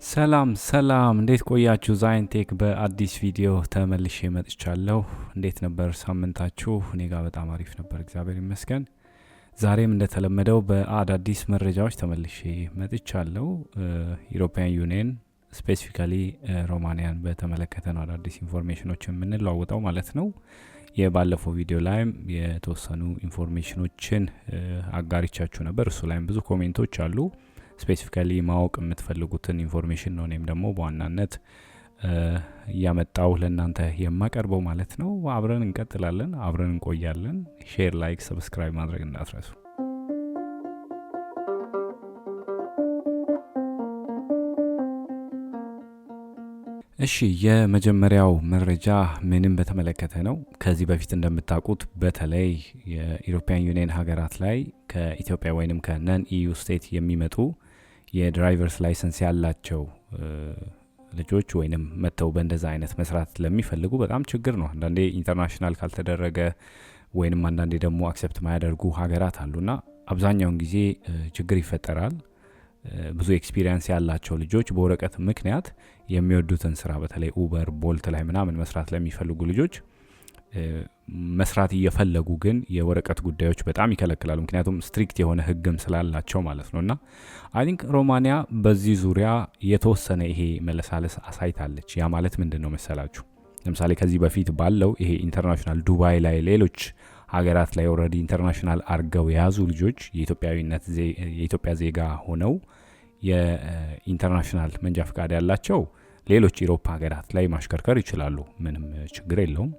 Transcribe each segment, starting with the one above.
ሰላም ሰላም፣ እንዴት ቆያችሁ? ዛይን ቴክ በአዲስ ቪዲዮ ተመልሼ መጥቻለሁ። እንዴት ነበር ሳምንታችሁ? እኔ ጋር በጣም አሪፍ ነበር፣ እግዚአብሔር ይመስገን። ዛሬም እንደተለመደው በአዳዲስ መረጃዎች ተመልሼ መጥቻለሁ። European Union specifically ሮማንያን በተመለከተ ነው አዳዲስ information ኦች የምንለዋወጠው ማለት ነው። የባለፈው ቪዲዮ ላይም የተወሰኑ information ኦችን አጋርቻችሁ ነበር። እሱ ላይም ብዙ comment ኦች አሉ። Specifically ማወቅ የምትፈልጉትን information ነው እኔም ደግሞ በዋናነት እያመጣው ለእናንተ የማቀርበው ማለት ነው። አብረን እንቀጥላለን፣ አብረን እንቆያለን። Share፣ like፣ subscribe ማድረግ እንዳትረሱ። እሺ፣ የመጀመሪያው መረጃ ምንም በተመለከተ ነው። ከዚህ በፊት እንደምታውቁት በተለይ የ European Union ሀገራት ላይ ከኢትዮጵያ ወይንም ከ non EU state የሚመጡ የ driver's license ያላቸው ልጆች ወይንም መጥተው በእንደዛ አይነት መስራት ለሚፈልጉ በጣም ችግር ነው። አንዳንዴ international ካልተደረገ ወይንም አንዳንዴ ደግሞ accept ማያደርጉ ሀገራት አሉና አብዛኛውን ጊዜ ችግር ይፈጠራል። ብዙ experience ያላቸው ልጆች በወረቀት ምክንያት የሚወዱትን ስራ በተለይ Uber፣ Bolt ላይ ምናምን መስራት ለሚፈልጉ ልጆች መስራት እየፈለጉ ግን የወረቀት ጉዳዮች በጣም ይከለክላሉ። ምክንያቱም strict የሆነ ሕግም ስላላቸው ማለት ነው። እና I think ሮማንያ በዚህ ዙሪያ የተወሰነ ይሄ መለሳለስ አሳይታለች። ያ ማለት ምንድን ነው መሰላችሁ? ለምሳሌ ከዚህ በፊት ባለው ይሄ international ዱባይ ላይ፣ ሌሎች ሀገራት ላይ already international አርገው የያዙ ልጆች የኢትዮጵያዊነት የኢትዮጵያ ዜጋ ሆነው የ international መንጃ ፈቃድ ያላቸው ሌሎች Europe ሀገራት ላይ ማሽከርከር ይችላሉ። ምንም ችግር የለውም።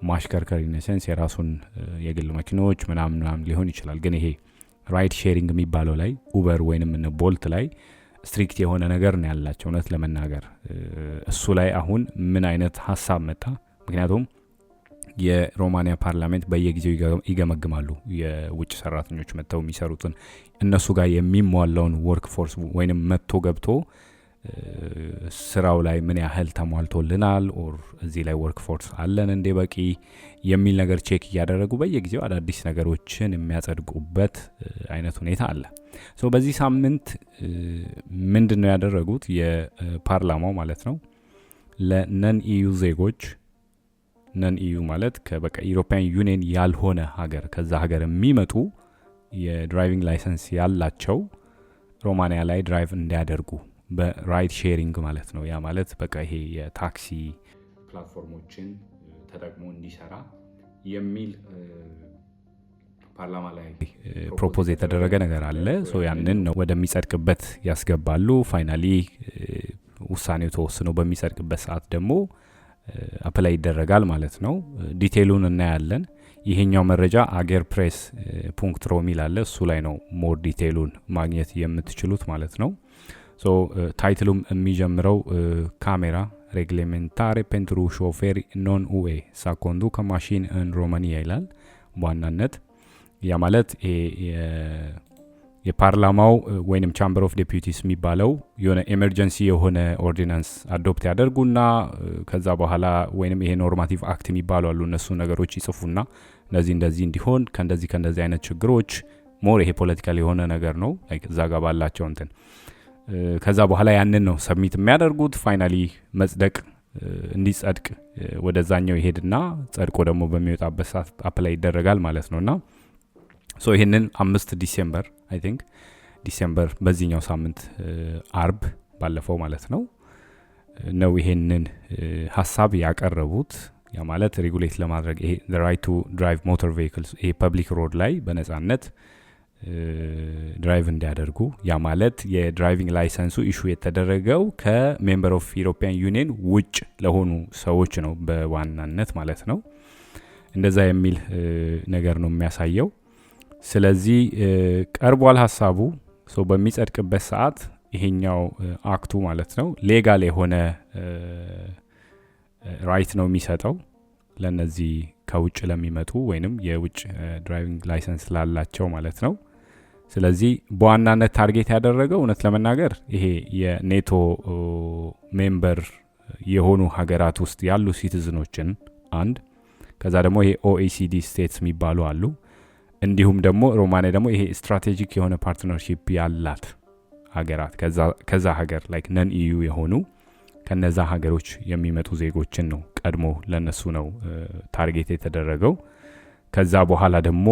ማሽከርከር in a sense የራሱን የግል መኪኖች ምናምን ምናምን ሊሆን ይችላል። ግን ይሄ ride sharing የሚባለው ላይ Uber ወይንም እነ Bolt ላይ strict የሆነ ነገር ነው ያላቸው። እውነት ለመናገር እሱ ላይ አሁን ምን አይነት ሀሳብ መጣ? ምክንያቱም የሮማንያ parliament በየጊዜው ይገመግማሉ የውጭ ሰራተኞች መጥተው የሚሰሩትን፣ እነሱ ጋር የሚሟላውን workforce ወይንም መጥቶ ገብቶ ስራው ላይ ምን ያህል ተሟልቶልናል or እዚህ ላይ workforce አለን እንዴ በቂ የሚል ነገር check እያደረጉ በየጊዜው አዳዲስ ነገሮችን የሚያጸድቁበት አይነት ሁኔታ አለ። So በዚህ ሳምንት ምንድን ነው ያደረጉት? የፓርላማው ማለት ነው ለ non EU ዜጎች፣ non EU ማለት በቃ European Union ያልሆነ ሀገር፣ ከዛ ሀገር የሚመጡ የ driving license ያላቸው ሮማንያ ላይ drive እንዲያደርጉ በ ride sharing ማለት ነው። ያ ማለት በቃ ይሄ የታክሲ platform ኦችን ተጠቅሞ እንዲሰራ የሚል ፓርላማ ላይ propose የተደረገ ነገር አለ። So ያንን ነው ወደሚጸድቅበት ያስገባሉ። Finally ውሳኔው ተወስኖ በሚጸድቅበት ሰዓት ደግሞ apply ይደረጋል ማለት ነው። Detail ኡን እናያለን። ይሄኛው መረጃ agerpres.ro የሚል አለ። እሱ ላይ ነው more detail ኡን ማግኘት የምትችሉት ማለት ነው። So title ኡም የሚጀምረው "Camera reglementare pentru șoferi non UE să conducă mașini în România" ይላል። በዋናነት ያ ማለት የፓርላማው ወይንም Chamber of Deputies የሚባለው የሆነ emergency የሆነ ordinance adopt ያደርጉና ከዛ በኋላ ወይንም ይሄ normative act የሚባሉ አሉ፣ እነሱ ነገሮች ይጽፉና እንደዚህ እንደዚህ እንዲሆን ከእንደዚህ ከእንደዚህ አይነት ችግሮች፣ more ይሄ political የሆነ ነገር ነው እዛ ጋር ባላቸው እንትን፣ ከዛ በኋላ ያንን ነው submit የሚያደርጉት። Finally መጽደቅ እንዲጸድቅ ወደዛኛው ይሄድና ጸድቆ ደግሞ በሚወጣበት ሰዓት apply ይደረጋል ማለት ነው። እና so ይህንን 5 December፣ I think December በዚህኛው ሳምንት አርብ ባለፈው ማለት ነው ነው ይሄንን ሀሳብ ያቀረቡት። ያ ማለት regulate ለማድረግ ይሄ right to drive motor vehicles፣ ይሄ public road ላይ በነጻነት drive እንዲያደርጉ፣ ያ ማለት የ driving license ኡ issue የተደረገው ከ member of European Union ውጭ ለሆኑ ሰዎች ነው በዋናነት ማለት ነው። እንደዛ የሚል ነገር ነው የሚያሳየው። ስለዚህ ቀርቧል ሀሳቡ። So በሚጸድቅበት ሰዓት ይሄኛው act ኡ ማለት ነው legal የሆነ right ነው የሚሰጠው ለነዚህ ከውጭ ለሚመጡ ወይንም የውጭ driving license ላላቸው ማለት ነው። ስለዚህ በዋናነት target ያደረገው እውነት ለመናገር ይሄ የኔቶ member የሆኑ ሀገራት ውስጥ ያሉ citizen ኦችን አንድ፣ ከዛ ደግሞ ይሄ OECD states የሚባሉ አሉ። እንዲሁም ደግሞ ሮማንያ ደግሞ ይሄ strategic የሆነ partnership ያላት ሀገራት፣ ከዛ ሀገር like non EU የሆኑ ከነዛ ሀገሮች የሚመጡ ዜጎችን ነው፣ ቀድሞ ለነሱ ነው target የተደረገው። ከዛ በኋላ ደግሞ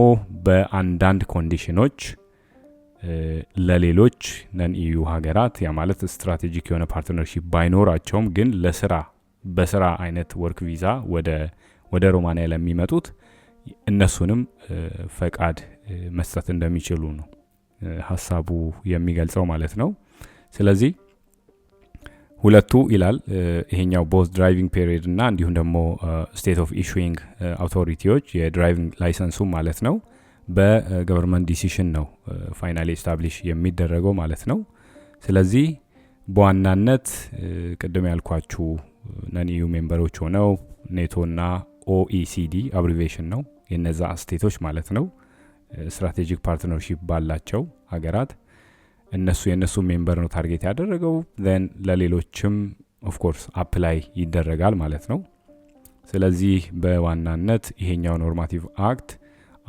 በአንዳንድ condition ኦች ለሌሎች non EU ሀገራት፣ ያ ማለት strategic የሆነ partnership ባይኖራቸውም ግን ለስራ በስራ አይነት work visa ወደ ሮማንያ ለሚመጡት እነሱንም ፈቃድ መስጠት እንደሚችሉ ነው ሀሳቡ የሚገልጸው ማለት ነው። ስለዚህ ሁለቱ ይላል ይሄኛው፣ both driving period እና እንዲሁም ደግሞ state of issuing authority ዎች የ driving license ኡ ማለት ነው በ government decision ነው finally establish የሚደረገው ማለት ነው። ስለዚህ በዋናነት ቅድም ያልኳችሁ non EU member ኦች ሆነው ኔቶና OECD abbreviation ነው፣ የነዛ state ኦች ማለት ነው፣ strategic partnership ባላቸው ሀገራት እነሱ የእነሱ member ነው target ያደረገው። Then ለሌሎችም of course apply ይደረጋል ማለት ነው። ስለዚህ በዋናነት ይሄኛው normative act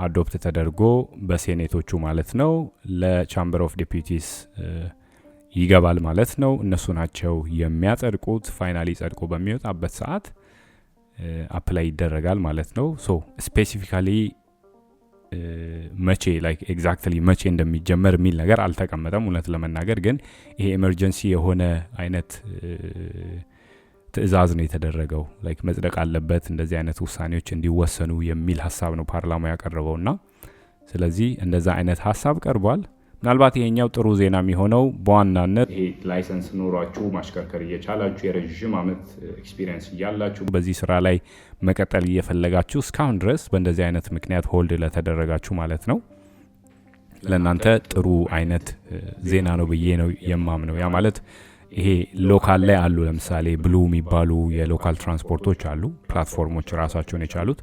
adopt ተደርጎ በሴኔቶቹ ማለት ነው ለ Chamber of Deputies ይገባል ማለት ነው። እነሱ ናቸው የሚያጸድቁት። Finally ጸድቆ በሚወጣበት ሰዓት apply ይደረጋል ማለት ነው። So specifically መቼ፣ like exactly መቼ እንደሚጀመር የሚል ነገር አልተቀመጠም። እውነት ለመናገር ግን ይሄ emergency የሆነ አይነት ትዕዛዝ ነው የተደረገው። Like መጽደቅ አለበት፣ እንደዚህ አይነት ውሳኔዎች እንዲወሰኑ የሚል ሀሳብ ነው ፓርላማው ያቀረበው እና ስለዚህ እንደዛ አይነት ሀሳብ ቀርቧል። ምናልባት ይሄኛው ጥሩ ዜና የሚሆነው በዋናነት ይሄ license ኖሯችሁ ማሽከርከር እየቻላችሁ፣ የረዥም ዓመት experience እያላችሁ፣ በዚህ ስራ ላይ መቀጠል እየፈለጋችሁ እስካሁን ድረስ በእንደዚህ አይነት ምክንያት hold ለተደረጋችሁ ማለት ነው፣ ለእናንተ ጥሩ አይነት ዜና ነው ብዬ ነው የማምነው። ያ ማለት ይሄ local ላይ አሉ፣ ለምሳሌ Blue የሚባሉ የ local ትራንስፖርቶች አሉ፣ platform ኦች ራሳቸውን የቻሉት።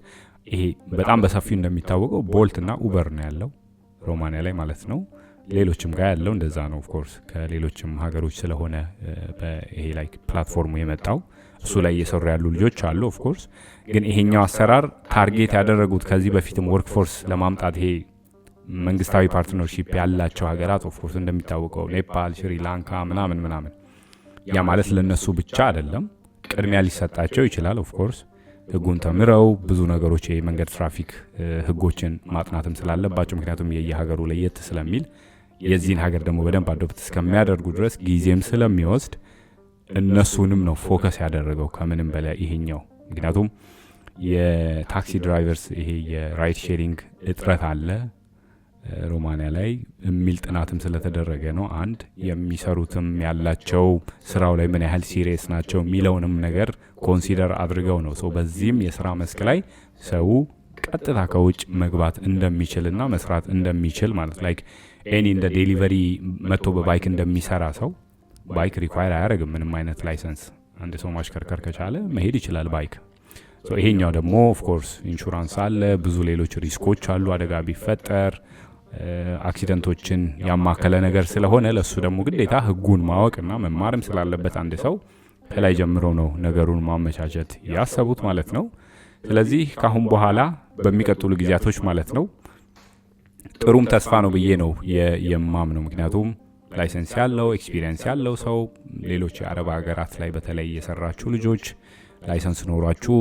ይሄ በጣም በሰፊው እንደሚታወቀው Bolt እና Uber ነው ያለው ሮማንያ ላይ ማለት ነው። ሌሎችም ጋር ያለው እንደዛ ነው። Of course ከሌሎችም ሀገሮች ስለሆነ ይሄ like platform ኡ የመጣው እሱ ላይ እየሰሩ ያሉ ልጆች አሉ። Of course ግን ይሄኛው አሰራር target ያደረጉት ከዚህ በፊትም workforce ለማምጣት ይሄ መንግስታዊ partnership ያላቸው ሀገራት፣ of course እንደሚታወቀው ኔፓል፣ ሽሪላንካ ምናምን ምናምን፣ ያ ማለት ለነሱ ብቻ አይደለም፣ ቅድሚያ ሊሰጣቸው ይችላል። Of course ህጉን ተምረው ብዙ ነገሮች የመንገድ ትራፊክ ህጎችን ማጥናትም ስላለባቸው፣ ምክንያቱም የየሀገሩ ለየት ስለሚል፣ የዚህን ሀገር ደግሞ በደንብ adopt እስከሚያደርጉ ድረስ ጊዜም ስለሚወስድ እነሱንም ነው focus ያደረገው ከምንም በላይ ይሄኛው። ምክንያቱም የ taxi drivers ይሄ የ ride sharing እጥረት አለ ሮማንያ ላይ የሚል ጥናትም ስለተደረገ ነው። አንድ የሚሰሩትም ያላቸው ስራው ላይ ምን ያህል serious ናቸው የሚለውንም ነገር consider አድርገው ነው። So በዚህም የስራ መስክ ላይ ሰው ቀጥታ ከውጭ መግባት እንደሚችልና መስራት እንደሚችል ማለት like any እንደ delivery መጥቶ በ bike እንደሚሰራ ሰው፣ bike require አያደርግም ምንም አይነት license። አንድ ሰው ማሽከርከር ከቻለ መሄድ ይችላል bike። ይሄኛው ደግሞ of course ኢንሹራንስ አለ፣ ብዙ ሌሎች risk ኦች አሉ። አደጋ ቢፈጠር accident ኦችን ያማከለ ነገር ስለሆነ ለእሱ ደግሞ ግዴታ ህጉን ማወቅና መማርም ስላለበት አንድ ሰው ከላይ ጀምሮ ነው ነገሩን ማመቻቸት ያሰቡት ማለት ነው። ስለዚህ ከአሁን በኋላ በሚቀጥሉ ጊዜያቶች ማለት ነው ጥሩም ተስፋ ነው ብዬ ነው የማምነው። ምክንያቱም license ያለው፣ experience ያለው ሰው፣ ሌሎች የአረብ ሀገራት ላይ በተለይ የሰራችሁ ልጆች፣ license ኖሯችሁ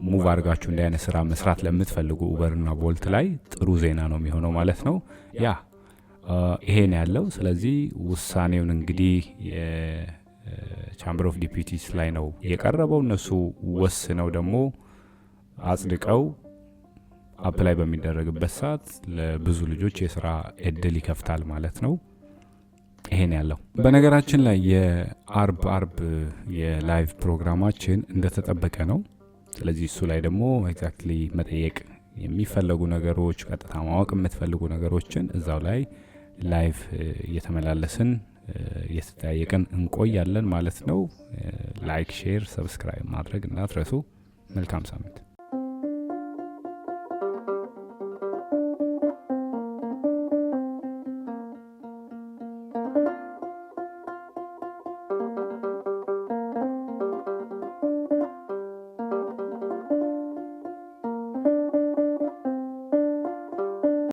move አድርጋችሁ እንዲህ አይነት ስራ መስራት ለምትፈልጉ Uber ና Bolt ላይ ጥሩ ዜና ነው የሚሆነው ማለት ነው። Yeah፣ ይሄን ያለው። ስለዚህ ውሳኔውን እንግዲህ የ Chamber of Deputies ላይ ነው የቀረበው። እነሱ ወስነው ደግሞ አጽድቀው apply በሚደረግበት ሰዓት ለብዙ ልጆች የስራ እድል ይከፍታል ማለት ነው። ይሄን ያለው። በነገራችን ላይ የአርብ አርብ የ live ፕሮግራማችን እንደተጠበቀ ነው። ስለዚህ እሱ ላይ ደግሞ exactly መጠየቅ የሚፈለጉ ነገሮች፣ ቀጥታ ማወቅ የምትፈልጉ ነገሮችን እዛው ላይ live እየተመላለስን እየተጠያየቅን እንቆያለን ማለት ነው። Like፣ share፣ subscribe ማድረግ እንዳትረሱ። መልካም ሳምንት።